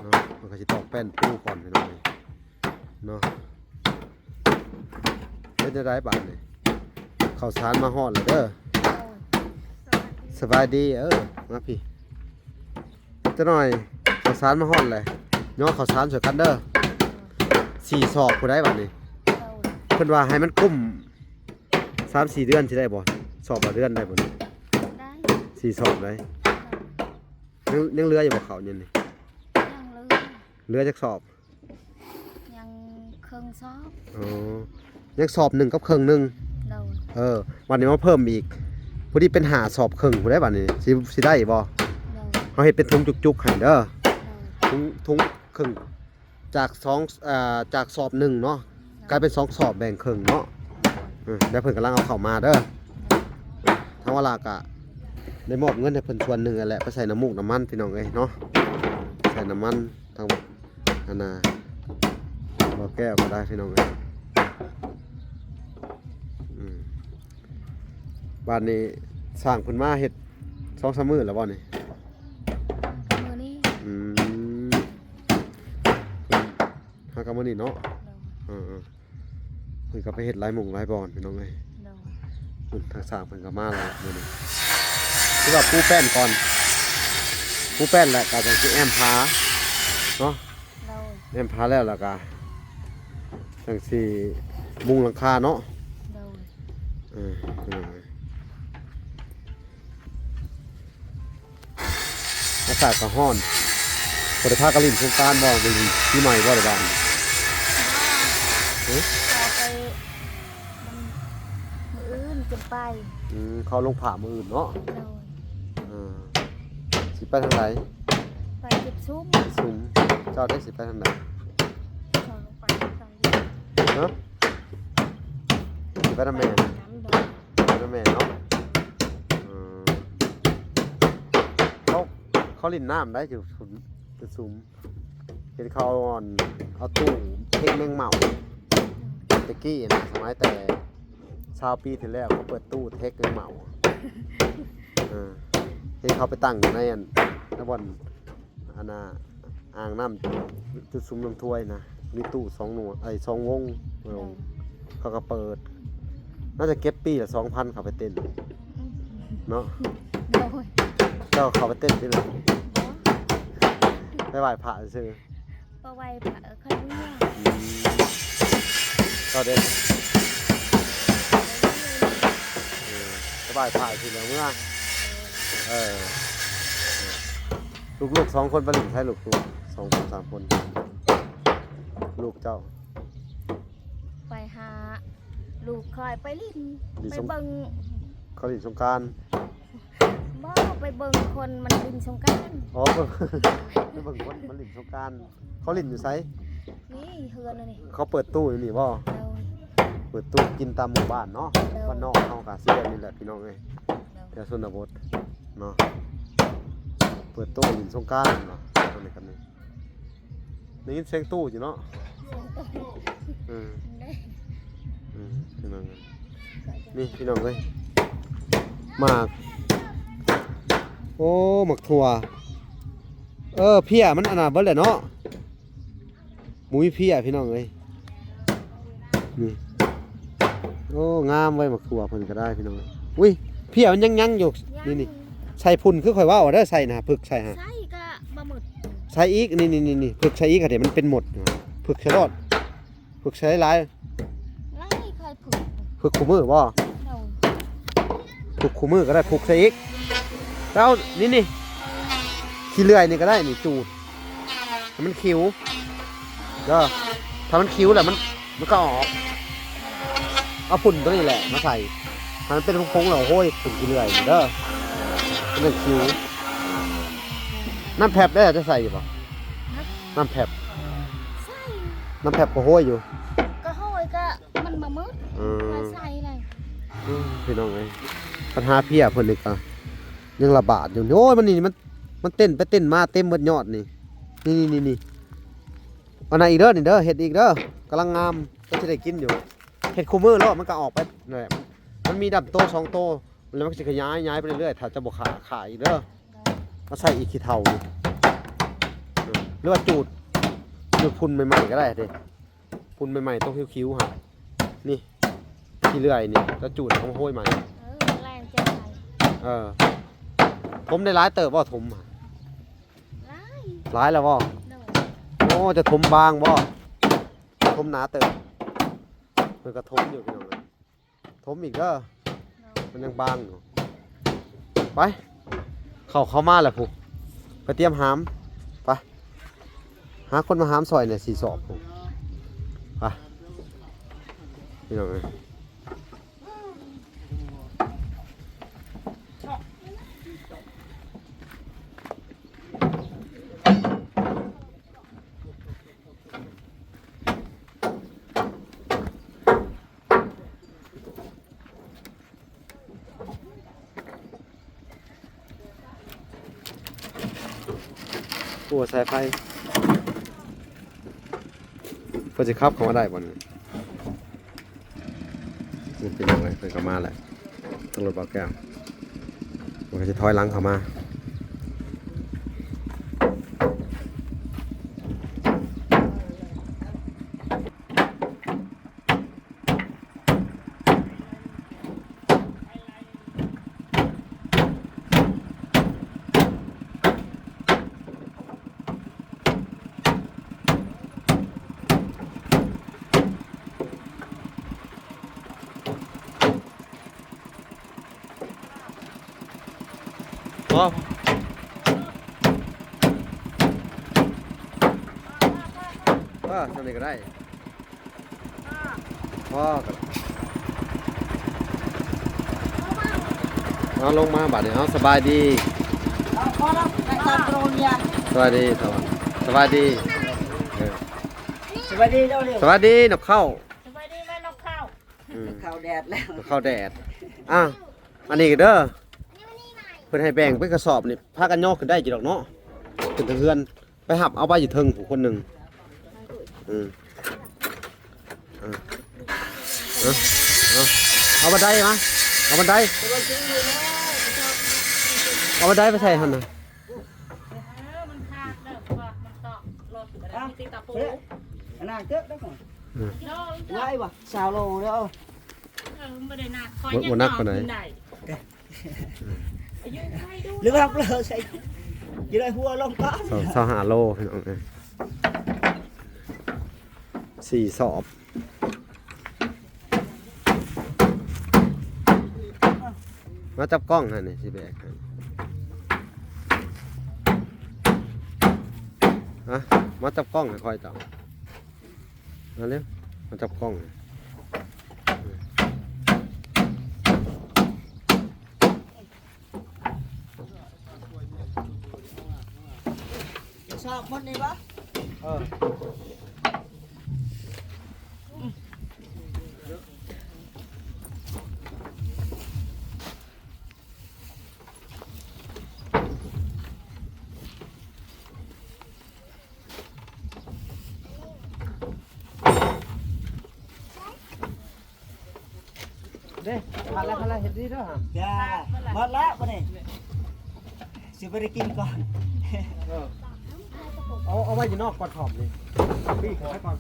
ເນາະ ເພິ່ນກໍຊິຕອກແປ້ນປູກ່ອນພີ່ນ້ອງເອີຍເນາະ. ເປັນຈັ່ງໃດບາດນີ້ ເຂົ້າສານມາຮອດແລ້ວເດີ. ສະບາຍດີ ເອີ ມາພີ້ ຈັກໜ້ອຍ ເຂົ້າສານມາຮອດແລ້ວ ຍໍເຂົ້າສານຊ່ວຍກັນເດີ ສີ່ສອບພຸ້ນໃດບາດນີ້. ເພິ່ນວ່າໃຫ້ມັນກຸ້ມ ສາມສີ່ເດືອນຊິໄດ້ບໍ່? ສອບລະເດືອນໄດ້ບໍ່ນີ້? ໄດ້ ສີ່ສອບໄດ໋. ຍັງ ຍັງເຫຼືອຢູ່ບໍ່ເຂົ້າຍາມນີ້? ຍັງເຫຼືອ ເຫຼືອຈັກສອບ? ຍັງເຄິ່ງສອບ. ອໍ ຍັງສອບໜຶ່ງກັບເຄິ່ງໜຶ່ງ. ໂດຍ. ເອີ ບາດນີ້ມາເພີ່ມອີກ ພໍດີເປັນຫ້າສອບເຄິ່ງພຸ້ນໃດ໋ ບາດນີ້ ຊິ ຊິໄດ້ບໍ່? ໂດຍ. ເຮົາເຮັດເປັນຖົງຈຸກໆໃຫ້ເດີ. ໂດຍ. ຖົງ ຖົງເຄິ່ງ ຈາກສອງ ເອີ ຈາກສອບໜຶ່ງເນາະ ກາຍເປັນສອງສອບແບ່ງເຄິ່ງເນາະ. ເອີ ດຽວເພິ່ນກຳລັງເອົາເຂົ້າມາເດີ. ທາງວາລາກະໄດ້ມອບເງິນໃຫ້ເພິ່ນສ່ວນໜຶ່ງຫັ້ນແຫຼະ ໄປໃສ່ນ້ຳມູກນ້ຳມັນພີ່ນ້ອງເອີຍເນາະ ໃສ່ນ້ຳມັນທາງອັນນ່າ ບໍ່ແກ້ວກໍໄດ້ພີ່ນ້ອງເອີຍ. ອືມ ບາດນີ້ຊ່າງເພິ່ນມາເຮັດສອງສາມມື້ແລ້ວບໍ່ນີ້? ມື້ນີ້. ອືມ ຫາກັບມື້ນີ້ເນາະ. ໂດຍ. ເອີໆ ເພິ່ນກໍໄປເຮັດຫຼາຍໝ່ອງຫຼາຍບ່ອນພີ່ນ້ອງເອີຍ. ໂດຍ. ເພິ່ນທາງຊ່າງເພິ່ນກໍມາແລ້ວມື້ນີ້ ຄືວ່າປູແປ້ນກ່ອນ ປູແປ້ນແລ້ວກໍຈັ່ງຊິແອ້ມຝາເນາະ. ໂດຍ. ແອ້ມຝາແລ້ວ ແລ້ວກໍຈັ່ງຊິມຸງຫຼັງຄາເນາະ. ໂດຍ. ເອີ ພີ່ນ້ອງເອີຍ ອາກາດກໍຮ້ອນ ບໍ່ໄດ້ພາກັນຫຼິ້ນສົງການບໍ່? ໄດ້ຫຼິ້ນປີໃໝ່ບໍ່ໄດ້ບ້ານ? ຮະ? ເອົາໄປ ມັນ ມື້ອື່ນຈຶ່ງໄປ. ອືມ ເຂົ້າໂຮງພ້າມື້ອື່ນເນາະ. ໂດຍ. ເອີ ຊິໄປທາງໃດ? ໄປເກັບຊຸມ. ເກັບຊຸມ. ເຈົ້າເດ້ ຊິໄປທາງໃດ? ເຈົ້າໄປທາງນີ້. ຮະ? ຊິໄປນຳແມ່? ໄປນຳແມ່. ໄປນຳແມ່ເນາະ. ເອີ ເຂົາ ເຂົາຫຼິ້ນນ້ຳໄດ້ຢູ່ ຢູ່ຊຸມ ເຫັນເຂົາເອົາ ເອົາຕູ້ເຮັດແມງເໝົາ ແຕ່ກີ້ນະ ສະໄໝແຕ່ຊາວປີທີ່ແລ້ວ ເຂົາເປີດຕູ້ເຮັດແມງເໝົາ. ເອີ ເຫັນເຂົາໄປຕັ້ງຢູ່ໃນອັນ ໃນບ່ອນ ອັນນ່າ ອ່າງນ້ຳຈຸດຊຸມນ້ຳຖ້ວຍນະ ມີຕູ້ສອງໜ່ວຍ ເອີຍ ສອງວົງ. ໂດຍ. ເຂົາກໍເປີດ ໜ້າຈະເກັບປີລະສອງພັນ ເຂົ້າໄປເຕັ້ນ ອືມ ເນາະ. ໂດຍ. ເຈົ້າເຂົ້າໄປເຕັ້ນຕິລະ? ບໍ່. ໄປໄຫວ້ພະຊື່. ບໍ່ໄຫວ້ພະ ຂ້ອຍເມື່ອ. ອືມ ເຈົ້າເດ້? ເອີ ໄປໄຫວ້ພະຊື່ແລ້ວເມື່ອ. ເອີ ເອີ ລູກໆສອງຄົນໄປຫຼິ້ນໃສລູກ? ສອງຄົນສາມຄົນ ລູກເຈົ້າ? ໄປຫາລູກຂ້ອຍໄປຫຼິ້ນ ຫຼິ້ນ ໄປ ສົງ ເບິ່ງ ເຂົາຫຼິ້ນສົງການ. ບໍ່ ໄປເບິ່ງຄົນມັນຫຼິ້ນສົງການ. ອໍ ໄປເບິ່ງຄົນມັນຫຼິ້ນສົງການ. ເຂົາຫຼິ້ນຢູ່ໃສ? ນີ້ເຮືອນນີ້ ເຂົາເປີດຕູ້ຢູ່ນີ້ບໍ່? ໂດຍ. ເປີດຕູ້ກິນຕາມໝູ່ບ້ານເນາະ. ໂດຍ. ບ້ານນອກເຮົາກໍຊິແບບນີ້ແຫຼະພີ່ນ້ອງເອີຍ. ໂດຍ. ແຖວຊົນນະບົດເນາະ ເປີດຕູ້ຫຼິ້ນສົງການເນາະ. ໂຕນີ້ກັນນີ້ ໄດ້ຍິນສຽງຕູ້ຢູ່ເນາະ. ເອີ ເອີ ພີ່ນ້ອງເອີຍ ນີ້ພີ່ນ້ອງເອີຍ ໝາກ ໂອ້ ໝາກຖົ່ວ. ເອີ ເພຍມັນອັນນັ້ນເບິດແຫຼະເນາະ ບໍ່ມີເພຍພີ່ນ້ອງເອີຍ. ນີ້ ໂອ້ ງາມເວີຍ ໝາກຖົ່ວເພິ່ນກໍໄດ້ພີ່ນ້ອງເອີຍ. ອຸ້ຍ ເພຍມັນຍັງໆຢູ່. ຍັງ ນີ້ໆ ໃສ່ຝຸ່ນຄືຂ້ອຍເວົ້າເດີ ໃສ່ນະ ຜຶກໃສ່ຫະ ໃສ່ກະບໍ່ໝົດ ໃສ່ອີກ. ນີ້ໆໆ ຜຶກໃສ່ອີກ ເດ ມັນເປັນໝົດ ຜຶກໃສ່ໂລດ ຜຶກໃສ່ຫຼາຍ ຫຼາຍ ຂ້ອຍຜຶກ ຜຶກຄູ່ມື້ບໍ່? ໂດຍ. ຜຶກຄູ່ມື້ກໍໄດ້ ຜຶກໃສ່ອີກ. ແລ້ວນີ້ໆ ຂີ້ເລື່ອຍນີ້ກໍໄດ້ ນີ້ຈູດ ໃຫ້ມັນຂິວເດີ ຖ້າມັນຂິວແລ້ວມັນ ມັນກໍອອກ. ເອົາຝຸ່ນຕົວນີ້ແຫຼະມາໃສ່ ໃຫ້ມັນເປັນຜົງໆ ແລ້ວໂຫ້ຍ ຝຸ່ນຂີ້ເລື່ອຍນີ້ເດີ ມັນຈັ່ງຂິວ. ນ້ຳແຟບໄດ້ ຈະໃສ່ຢູ່ບໍ່? ຮະ? ນ້ຳແຟບ ໃສ່ ນ້ຳແຟບກໍໂຫ້ຍຢູ່ ກໍໂຫ້ຍ ກໍມັນບໍ່ໝົດ. ເອີ ໃສ່ແລ້ວ ອືມ ພີ່ນ້ອງເອີຍ ບັນຫາເພຍເພິ່ນນີ້ກໍຍັງລະບາດຢູ່. ໂອ້ຍ ມັນນີ້ ມັນ ມັນເຕັ້ນໄປເຕັ້ນມາເຕັມເບິດຍອດນີ້ ນີ້ໆໆ ອັນນັ້ນອີກເດີ ນີ້ເດີ ເຮັດອີກເດີ ກຳລັງງາມ ກໍຊິໄດ້ກິນຢູ່. ເຮັດຄູ່ມື້ໂລດ ມັນກໍອອກໄປນັ້ນແຫຼະ ມັນ ມັນມີດຳໂຕສອງໂຕ ແລ້ວມັນກໍຊິຂະຫຍາຍ ຫຍາຍໄປເລື້ອຍໆ ຖ້າເຈົ້າບໍ່ຂ້າ ຂ້າອີກເດີ ໂດຍ ມາໃສ່ອີກຂີ້ເຖົ້ານີ້ ເອີ ຫຼືວ່າຈູດ ຈູດຝຸ່ນໃໝ່ໆກໍໄດ້ເດ້ ຝຸ່ນໃໝ່ໆ ຕົກຂິວໆ ຫັ້ນ ນີ້ ຂີ້ເລື່ອຍນີ້ ເຈົ້າຈູດເອົາມາໂຮຍໃໝ່ ເອີ ແລ້ວຈັ່ງໃດ ເອີ ຖົມໄດ້ຫຼາຍເຕີບບໍ່? ຖົມ ຫຼາຍ ຫຼາຍແລ້ວບໍ່? ໂດຍ ໂອ້ ຈະຖົມບາງບໍ່? ຖົມໜາເຕີບ ເພິ່ນກໍຖົມຢູ່ ພີ່ນ້ອງເອີຍ ຖົມອີກເດີ ໂດຍ ມັນຍັງບາງຢູ່ ໄປ ເຂົ້າ ເຂົ້າມາແລ້ວພຸ້ນ ໄປຕຽມຫາມ ໄປ ຫາຄົນມາຫາມຊ່ອຍແດ່ ສີ່ສອບພຸ້ນ ໄປ ພີ່ນ້ອງເອີຍ. ໂອ້ ສາຍໄຟ ເພິ່ນຊິຂັບເຂົ້າມາໄດ້ບໍ່ນີ້? ນີ້ ພີ່ນ້ອງເອີຍ ເພິ່ນກໍມາແລ້ວ ທາງລົດບ່າວແກ້ວ ມັນກໍຊິຖອຍຫຼັງເຂົ້າມາ. ພໍ ພໍ ສ່ຳນີ້ກໍໄດ້ ພໍ ກໍໄດ້ ເອົາ ລົງມາບາດນີ້ ເອົາ ສະບາຍດີ ສະບາຍດີ ສະບາຍດີ ເອີ ສະບາຍດີ ສະບາຍດີ ນົກເຂົາ ສະບາຍດີແມ່ນົກເຂົາ ອືມ ເຂົ້າແດດແລ້ວ ເຂົ້າແດດ ອ່ະ ອັນນີ້ເດີ ເພິ່ນໃຫ້ແບ່ງເປັນກະສອບນີ້ ພາກັນຍໍຂຶ້ນໄດ້ຢູ່ດອກເນາະ ຂຶ້ນເທິງເຮືອນ ໄປຮັບເອົາໄປຢູ່ເທິງຜູ້ຄົນໜຶ່ງ ອືມ ເອົາ ເອົາ ເອົາບັນໄດມາ ເອົາບັນໄດ ເອົາບັນໄດໄປໃສ່ຫັ້ນນະ ເອີ ມັນຂາດເດີ ເພາະວ່າມັນຕອກລົດ ເອົາ ມີແຕ່ຕະປູ ອັນນັ້ນເກີດແລ້ວກ່ອນ ອືມ ໄວວະ ຊາວໂລເດີ ເອີ ບໍ່ໄດ້ໜັກ ຂ້ອຍຍັງ ບໍ່ໜັກປານໃດ ຂຶ້ນໄດ້ ອາຍຸໄວດູ ຫຼືວ່າເລີໃສ່ ຈະໄດ້ຫົວລົງກ່ອນ ຊາວຫ້າໂລ ພີ່ນ້ອງເອີຍ ສີ່ສອບ ມາຈັບກ້ອງຫັ້ນນີ້ ຊິແບກໃຫ້ ມາ ມາຈັບກ້ອງໃຫ້ຂ້ອຍເຈົ້າ ມາເລັວ ມາຈັບກ້ອງ ຊອບໝົດນີ້ບໍ່? ເອີ. ເດ້ ພາລະ ພາລະ ເຮັດດີເດີຫາ ຈ້າ ໝົດແລ້ວບັດນີ້ ຊິບໍ່ໄດ້ກິນກ່ອນ ເອີ ເອົາ ເອົາໄວ້ຢູ່ນອກກ່ອນ ຂອບນີ້ ປີ້ເຂົ້າໄປກ່ອນ.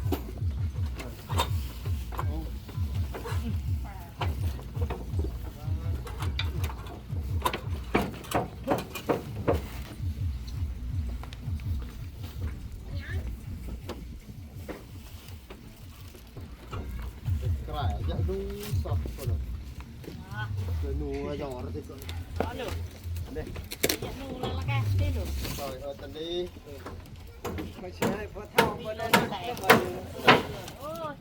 ໂອ້ຍ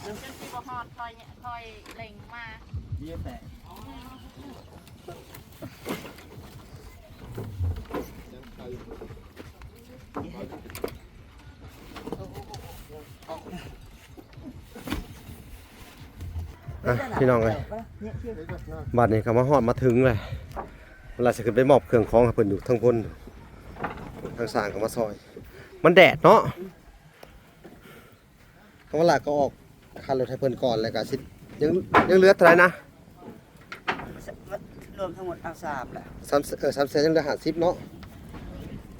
ຈົນຊິບໍ່ຮອດ ຄ່ອຍ ຄ່ອຍເລັ່ງມາ ເບຍແຕກ. ອ່ະ ພີ່ນ້ອງເອີຍ ບັດນີ້ກໍມາຮອດມາເຖິງແລ້ວ ເວລາຊິຂຶ້ນໄປມອບເຄື່ອງຂອງໃຫ້ເພິ່ນຢູ່ທາງພຸ້ນ ທາງຊ່າງກໍມາຊ່ອຍ ມັນແດດເນາະ. ເຮົາວ່າລະກໍອອກຄ່າລົດໃຫ້ເພິ່ນກ່ອນ ແລ້ວກໍຊິ ຍັງ ຍັງເຫຼືອເທົ່າໃດນະ? ສ- ລວມທັງໝົດເອົາສາມແຫຼະ ສາມ ເອີ ສາມແສນຍັງເຫຼືອຫ້າສິບເນາະ.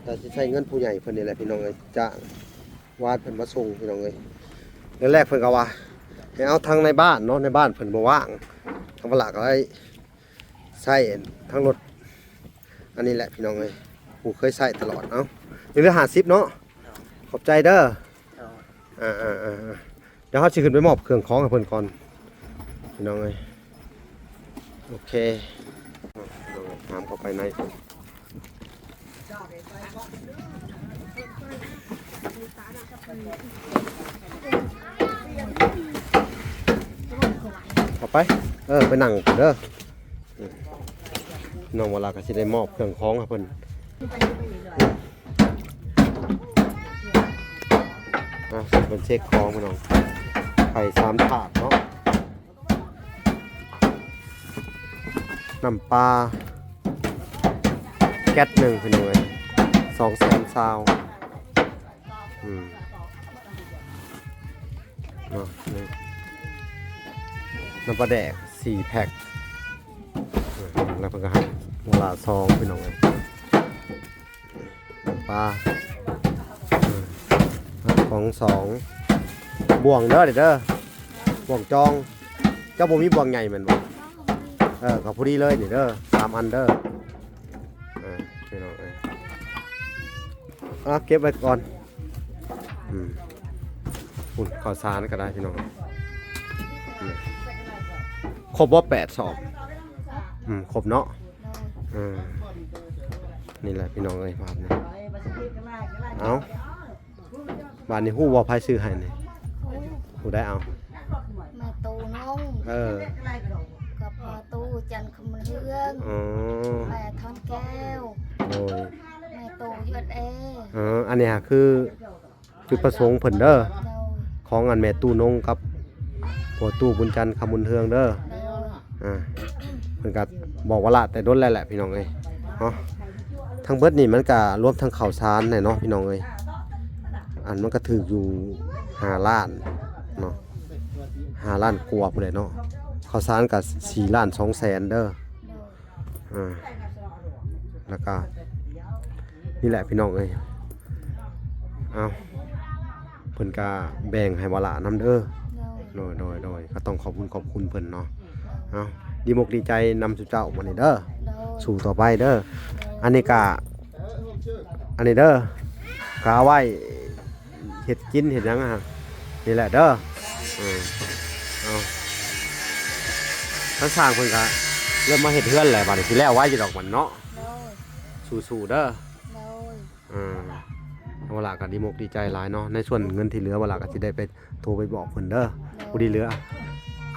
ແຕ່ຊິໃຊ້ເງິນຜູ້ໃຫຍ່ເພິ່ນນີ້ແຫຼະພີ່ນ້ອງເອີຍ ຈ້າງວານເພິ່ນມາສົ່ງພີ່ນ້ອງເອີຍ. ແລກໆເພິ່ນກໍວ່າໃຫ້ເອົາທາງໃນບ້ານເນາະ ໃນບ້ານເພິ່ນບໍ່ວ່າງ ທາງວາລະກໍເລີຍໃຊ້ທາງລົດ ອັນນີ້ແຫຼະພີ່ນ້ອງເອີຍ ຜູ້ເຄີຍໃຊ້ຕະຫຼອດ. ເອົາ ຍັງເຫຼືອຫ້າສິບເນາະ. ຂອບໃຈເດີ. ອ່າໆໆ ດຽວເຮົາຊິຂຶ້ນໄປມອບເຄື່ອງຂອງໃຫ້ເພິ່ນກ່ອນພີ່ນ້ອງເອີຍ. ໂອເຄ ຕາມເຂົ້າໄປໃນ ເຂົ້າໄປ ເອີ ໄປນັ່ງເດີ. ນ້ອງວາລາກໍຊິໄດ້ມອບເຄື່ອງຂອງໃຫ້ເພິ່ນ. ອ່ະ ເພິ່ນເຊັກຂອງພີ່ນ້ອງ ໄຂ່ສາມຖາດເນາະ ນ້ຳປາແກັດໜຶ່ງພີ່ນ້ອງເອີຍ ສອງແສນຊາວ. ອືມ ເນາະ ນີ້ ນ້ຳປາແດກສີ່ແພັກ ແລ້ວເພິ່ນກໍໃຫ້ວາລາຊອງພີ່ນ້ອງເອີຍ. ປາ ເອີ ຂອງສອງ ບ່ວງເດີ ນີ້ເດີ ບ່ວງຈອງ. ເຈົ້າບໍ່ມີບ່ວງໃຫຍ່ແມ່ນບໍ່? ເອີ ກໍພໍດີເລີຍນີ້ເດີ ສາມອັນເດີ. ເອີ ພີ່ນ້ອງເອີຍ ອ່ະ ເກັບໄວ້ກ່ອນ. ອືມ ພຸ້ນ ເຂົ້າສານກໍໄດ້ພີ່ນ້ອງ. ອືມ ຄົບບໍ່ ແປດສອບ? ອືມ ຄົບເນາະ. ເອີ ນີ້ແຫຼະພີ່ນ້ອງເອີຍ ພາບນີ້. ເອົ້າ ບາດນີ້ຮູ້ບໍ່ໃຜຊື້ໃຫ້ນີ້? ຮູ້ໄດ້ເອົາ. ແມ່ຕູ້ນົງ ເອີ ກັບພໍ່ຕູ້ຈັນຄຳບຸນເຮືອງ. ອໍ ແມ່ທອນແກ້ວ. ໂດຍ ແມ່ຕູ້ຢູເອັສເອ. ເອີ ອັນນີ້ຫາຄື ຈຸດປະສົງເພິ່ນເດີ ໂດຍ ຂອງອັນແມ່ຕູ້ນົງກັບພໍ່ຕູ້ບຸນຈັນຄຳບຸນເຮືອງເດີ. ໂດຍ ອ່າ ເພິ່ນກໍບອກວາລະແຕ່ດົນແລ້ວແຫຼະພີ່ນ້ອງເອີຍເນາະ. ທັງເບິດນີ້ມັນກໍລວມທັງເຂົ້າສານແຫຼະເນາະພີ່ນ້ອງເອີຍ ອັນມັນກໍຖືກຢູ່ຫ້າລ້ານເນາະ ຫ້າລ້ານກວ່າພຸ້ນແຫຼະເນາະ. ເຂົ້າສານກໍສີ່ລ້ານສອງແສນເດີ. ໂດຍ ອ່າ ແລ້ວກໍ ນີ້ແຫຼະພີ່ນ້ອງເອີຍ. ເອົ້າ ເພິ່ນກະແບ່ງໃຫ້ວາລະນຳເດີ. ໂດຍ ໂດຍ ໂດຍ ໂດຍ ກໍຕ້ອງຂອບຄຸນຂອບຄຸນເພິ່ນເນາະ. ເອົ້າ ດີມົກດີໃຈນຳຊຸມເຈົ້າບັດນີ້ເດີ. ໂດຍ ສູ້ຕໍ່ໄປເດີ. ໂດຍ ອັນນີ້ກະ ອັນນີ້ເດີ ກະເອົາໄວ້ເຮັດກິນເຮັດຫຍັງຫັ້ນ ນີ້ແຫຼະເດີ. ເອີ ເອົາ ທາງຊ່າງເພິ່ນກະເລີ່ມມາເຮັດເຮືອນແລ້ວ ບັດນີ້ຊິແລ້ວໄວຢູ່ດອກບັດເນາະ. ໂດຍ ສູ້ໆເດີ. ໂດຍ ອ່າ ວາລະກໍດີມົກດີໃຈຫຼາຍເນາະ. ໃນສ່ວນເງິນທີ່ເຫຼືອ ວາລະກໍຊິໄດ້ໄປໂທໄປບອກເພິ່ນເດີ. ໂດຍ ຜູ້ທີ່ເຫຼືອ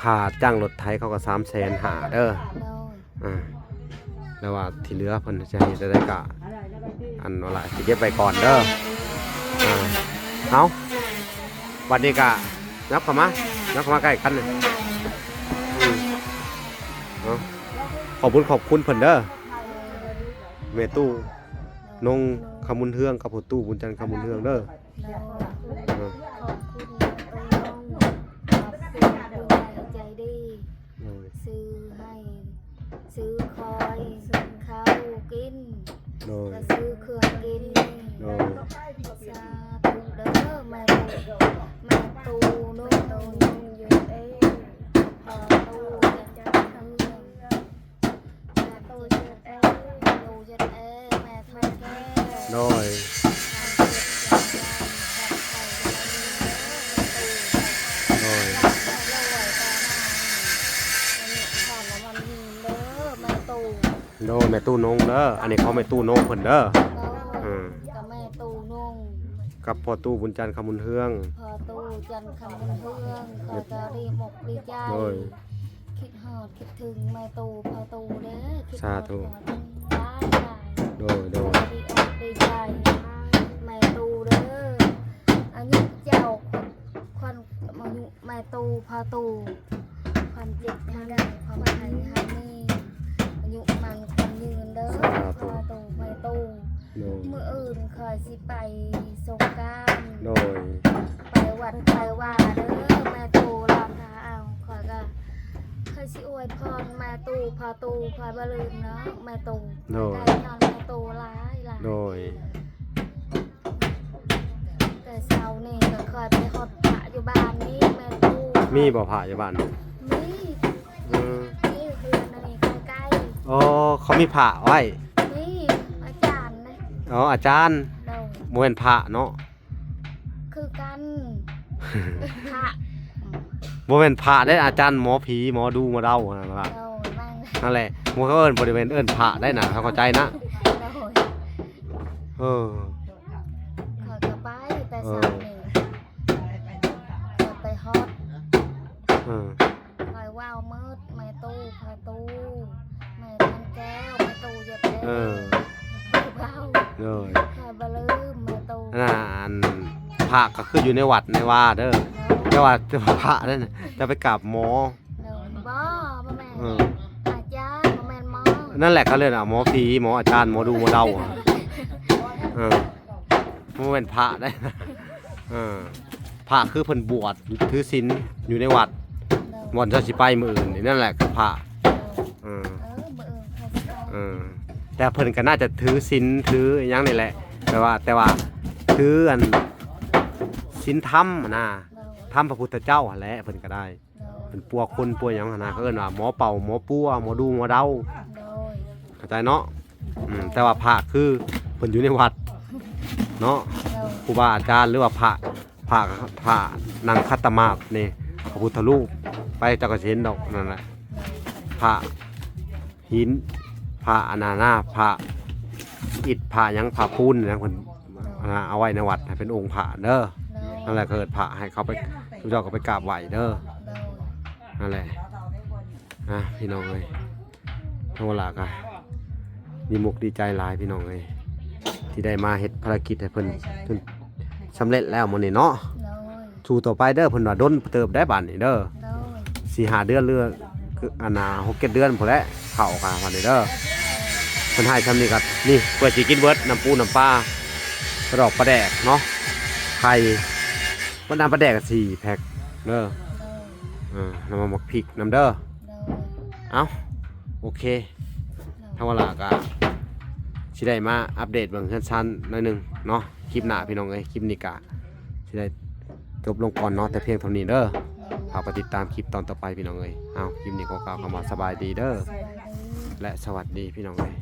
ຄ່າຈ້າງລົດໄຖເຂົາກໍສາມແສນຫ້າເດີ. ໂດຍ ອ່າ ແລ້ວວ່າທີ່ເຫຼືອເພິ່ນຈະເຮັດໄດ້ກໍ ອັນ ວາລະຊິເກັບໄວ້ກ່ອນເດີ. ອ່າ ເອົາ ບັດນີ້ກໍ ຍັບເຂົ້າມາ ຍັບເຂົ້າມາໃກ້ກັນນີ້. ອືມ ເອົາ ຂອບບຸນຂອບຄຸນເພິ່ນເດີ ແມ່ຕູ້ ນົງຄຳບຸນເຮືອງກັບພໍ່ຕູ້ບຸນຈັນຄຳບຸນເຮືອງເດີ. ໂດຍ ເອີ ຂອບຄຸນແມ່ຕູ້ນົງ ຂອບຄຸນຜູ້ໃຫຍ່ໃຈດີ. ໂດຍ ຊື້ໃຫ້ ຊື້ຄອຍ ຊື້ເຂົ້າກິນ. ໂດຍ ແລະ ຊື້ເຄື່ອງກິນ. ໂດຍ ສາທຸເດີ ແມ່ຕູ້ ແມ່ຕູ້ນົງ ຢູເອ ພໍ່ຕູ້ຈັນເຮືອງ ໂດຍ ໂດຍ ໂດຍ ແມ່ຕູ້ນົງເດີ ອັນນີ້ຂອງແມ່ຕູ້ນົງເພິ່ນເດີ. ໂດຍ ອືມ ກັບແມ່ຕູ້ນົງ ກັບພໍ່ຕູ້ບຸນຈັນຄຳບຸນເຮືອງ ພໍ່ຕູ້ຈັນຄຳບຸນເຮືອງ ຂ້ອຍກໍດີມົກດີໃຈ. ໂດຍ ຄິດຮອດຄິດເຖິງແມ່ຕູ້ພໍ່ຕູ້ເດີ ຄິດຮອດ ສາທຸ ຫຼາຍໆ. ໂດຍ ໂດຍ ດີອົກດີໃຈແມ່ຕູ້ເດີ ອາຍຸເຈົ້າ ຂວັນ ອາຍຸແມ່ຕູ້ພໍ່ຕູ້ ຄວາມເຈັບທັງ ຄວາມໄຂ້ຫາຍມີ ອາຍຸໝັ້ນຂວັນຍືນເດີ ສາທຸ ພໍ່ຕູ້ແມ່ຕູ້. ໂດຍ ມື້ອື່ນຂ້ອຍຊິໄປສົງການ. ໂດຍ ໄປວັດໄປວາເດີ ແມ່ຕູ້ລຳທາເອົາ ຂ້ອຍກໍເຄ ຂ້ອຍຊິອວຍພອນແມ່ຕູ້ ພໍ່ຕູ້ ຂ້ອຍບໍ່ລືມເນາະ ແມ່ຕູ້. ໂດຍ ຂ້ອຍໃຫ້ຍ້ອນແມ່ຕູ້ຫຼາຍໆ. ໂດຍ ແຕ່ເຊົ້ານີ້ກໍຂ້ອຍໄປຮອດພະຢູ່ບ້ານນີ້ ແມ່ຕູ້. ມີບໍ່ພະຢູ່ບ້ານ? ມີ. ອືມ ມີ ເຮືອນອັນນີ້ໃກ້ໆ. ອໍ ເຂົາມີພະໄວ້? ມີ ອາຈານນະ. ອໍ ອາຈານ. ໂດຍ ບໍ່ແມ່ນພະເນາະ. ຄືກັນ ພະ ບໍ່ແມ່ນພະເດ້ ອາຈານໝໍຜີ ໝໍດູໝໍເດົາຫັ້ນນະ. ໂດຍ ນັ້ນແຫຼະ ໝູ່ເຂົາເອີ້ນ ບໍ່ໄດ້ແມ່ນເອີ້ນພະໄດ້ນະ ເຮົາເຂົ້າໃຈນະ. ໂດຍ ເອີ ຂ້ອຍກໍໄປແຕ່ເຊົ້ານີ້ ເອີ ຂ້ອຍໄປຮອດ ເອີ ຂ້ອຍເວົ້າໝົດ ແມ່ຕູ້ ພໍ່ຕູ້ ແມ່ຈັນແກ້ວ ແມ່ຕູ້ເຢັບແລ້ວ. ເອີ ເວົ້າ ໂດຍ ຂ້ອຍບໍ່ລືມແມ່ຕູ້. ອັນນັ້ນ ອັນພະກໍຄືຢູ່ໃນວັດໃນວາເດີ ໂດຍ ແຕ່ວ່າ ແຕ່ວ່າພະນັ້ນຈະໄປກາບໝໍ. ໂດຍ ບໍ່ ບໍ່ແມ່ນ ເອີ ອາຈານ ບໍ່ແມ່ນໝໍ. ນັ້ນແຫຼະ ເຂົາເອີ້ນວ່າໝໍຜີ ໝໍອາຈານ ໝໍດູໝໍເດົາ. ເອີ ບໍ່ແມ່ນພະໄດ້ ເອີ ພະຄືເພິ່ນບວດຖືສິນຢູ່ໃນວັດ ໂດຍ ບ່ອນເຈົ້າຊິໄປມື້ອື່ນນີ້ ນັ້ນແຫຼະຄືພະ. ໂດຍ ເອີ ເອີ ມື້ອື່ນຂ້ອຍຊິໄປ. ເອີ ແຕ່ເພິ່ນກໍໜ້າຈະຖືສິນຖືຫຍັງນີ້ແຫຼະ ແຕ່ວ່າ ແຕ່ວ່າຖືອັນສິນທຳຫັ້ນນະ ໂດຍ ທຳພະພຸດທະເຈົ້າຫັ້ນແຫຼະ ເພິ່ນກໍໄດ້. ໂດຍ ເປັນປົວຄົນປົວຫຍັງຫັ້ນນະ ເຂົາເອີ້ນວ່າໝໍເປົ່າ ໝໍປົວ ໝໍດູໝໍເດົາ. ໂດຍ ເຂົ້າໃຈເນາະ. ອືມ ແຕ່ວ່າພະຄືເພິ່ນຢູ່ໃນວັດເນາະ ໂດຍ ຄູບາອາຈານ ຫຼືວ່າພະ ພະ ພະນັງຄະຕະໝາດນີ້ ພະພຸດທະຮູບ ໄປເຈົ້າກໍຊິເຫັນດອກ ນັ້ນແຫຼະ ພະຫີນ ພະອັນນັ້ນນະ ພະອິດ ພະຫຍັງ ພະປູນຫຍັງ ເພິ່ນ ໂດຍ ອ່າ ເອົາໄວ້ໃນວັດໃຫ້ເປັນອົງພະເດີ. ໂດຍ ນັ້ນແຫຼະ ເກີດພະໃຫ້ເຂົາໄປ ເຈົ້າກໍໄປກາບໄຫວ້ເດີ. ໂດຍ ນັ້ນແຫຼະ ອ່າ ພີ່ນ້ອງເອີຍ ທາງວະລາກະດີມຸກດີໃຈຫຼາຍ ພີ່ນ້ອງເອີຍ ທີ່ໄດ້ມາເຮັດພາລະກິດໃຫ້ເພິ່ນຈົນສຳເລັດແລ້ວມື້ນີ້ເນາະ. ໂດຍ ສູ້ຕໍ່ໄປເດີ ເພິ່ນວ່າດົນເຕີບໄດ້ບາດນີ້ເດີ. ໂດຍ ສີ່ຫ້າເດືອນ ຫຼື ອັນນ່າ ຫົກເຈັດເດືອນພຸ້ນແຫຼະ ເຂົ້າກະບາດນີ້ເດີ. ເພິ່ນໃຫ້ຊ່ຳນີ້ກະ ນີ້ ເພື່ອຊິກິນເບິດ ນ້ຳປູນ້ຳປາ ປາດອກປາແດກເນາະ ໄຂ່ ບັດນ້ຳປາແດກກະສີ່ແພັກເດີ. ໂດຍ ເອີ ນ້ຳມັນໝາກພິກນຳເດີ. ໂດຍ ເອົ້າ ໂອເຄ ໂດຍ ທາງວະລາກະຊິໄດ້ມາອັບເດດເບິ່ງເຮືອນຊານໜ້ອຍໜຶ່ງເນາະ ຄລິບໜ້າ ໂດຍ ພີ່ນ້ອງເອີຍ. ຄລິບນີ້ກະຊິໄດ້ຈົບລົງກ່ອນເນາະ ແຕ່ພຽງເທົ່ານີ້ເດີ. ໂດຍ ຝາກໄປຕິດຕາມຄລິບຕອນຕໍ່ໄປ ພີ່ນ້ອງເອີຍ. ເອົ້າ ຄລິບນີ້ຂໍກ່າວຄຳວ່າສະບາຍດີເດີ ສະບາຍດີ ແລະ ສະຫວັດດີ ພີ່ນ້ອງເອີຍ.